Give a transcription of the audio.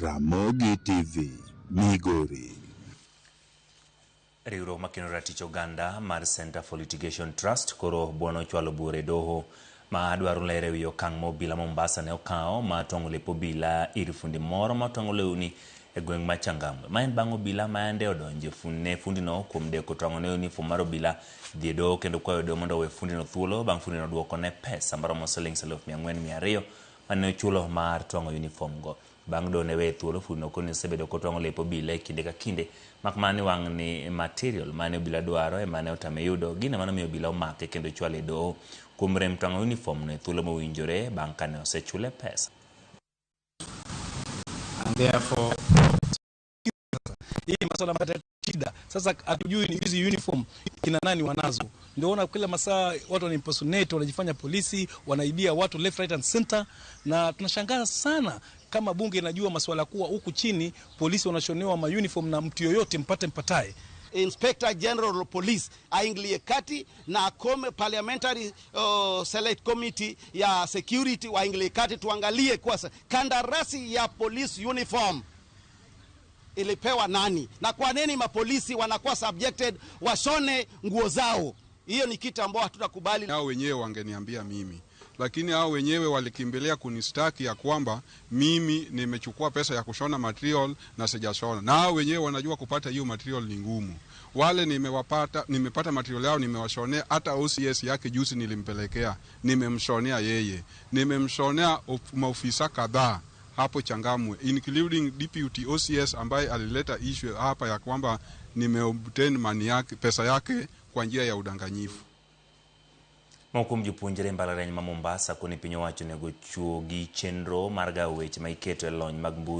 Ramogi TV, Migori. Riwruok makeno ratich oganda mar Center for Litigation Trust koro buono chwalo bura e doho ma dwaro ler e wi okang' ma obila Mombasa ne okawo mar twang'o lep obila ir fundi moro ma twang'o lewni e gweng' ma Changamwe. Ma en bang' obila ma yande odonjo ne fundino kuom deko twang'o ne uniform mar obila dhi e doho kendo kwayo doho mondo owe fundino thuolo bang' fundino duoko ne pesa maromo siling 4,200 mane ochulo mar twang'o uniform go. Bang' doho ne weye thuolo, fundino koni osebedo kotwang'o lep obila e kinde ka kinde, mak mana ni wang' ni material mane obila dwaro ema ne otame yudo, gino mane omiyo obila omake kendo chwale e doho kuom rem twang'o uniform no e thuolo mowinjore bang' kane osechule pesa. And therefore hii masuala shida sasa, hatujui ni hizi uniform kina nani wanazo. Ndio ona kila masaa watu wana impersonate, wanajifanya polisi, wanaibia watu left, right and center, na tunashangaa sana kama bunge inajua masuala kuwa huku chini polisi wanashonewa ma uniform na mtu yoyote mpate mpatae. Inspector General of Police aingilie kati na akome Parliamentary Select Committee ya security waingilie kati, tuangalie kwa kandarasi ya police uniform ilipewa nani na kwa nini mapolisi wanakuwa subjected washone nguo zao. Hiyo ni kitu ambao hatutakubali. Hao wenyewe wangeniambia mimi, lakini hao wenyewe walikimbilia kunistaki ya kwamba mimi nimechukua pesa ya kushona material na sijashona, na hao wenyewe wanajua kupata hiyo material ni ngumu. Wale nimewapata, nimepata material yao nimewashonea. Hata OCS yake juzi nilimpelekea, nimemshonea yeye, nimemshonea maofisa kadhaa hapo Changamwe, including deputy OCS ambaye alileta issue hapa ya kwamba nimeobtain money yake, pesa yake kwa njia ya udanganyifu. Moko kuom jopuonjre e mbalariany ma Mombasa koni piny owacho onego ochuogi chenro mar gawo weche ma iketo e lony mag mbui.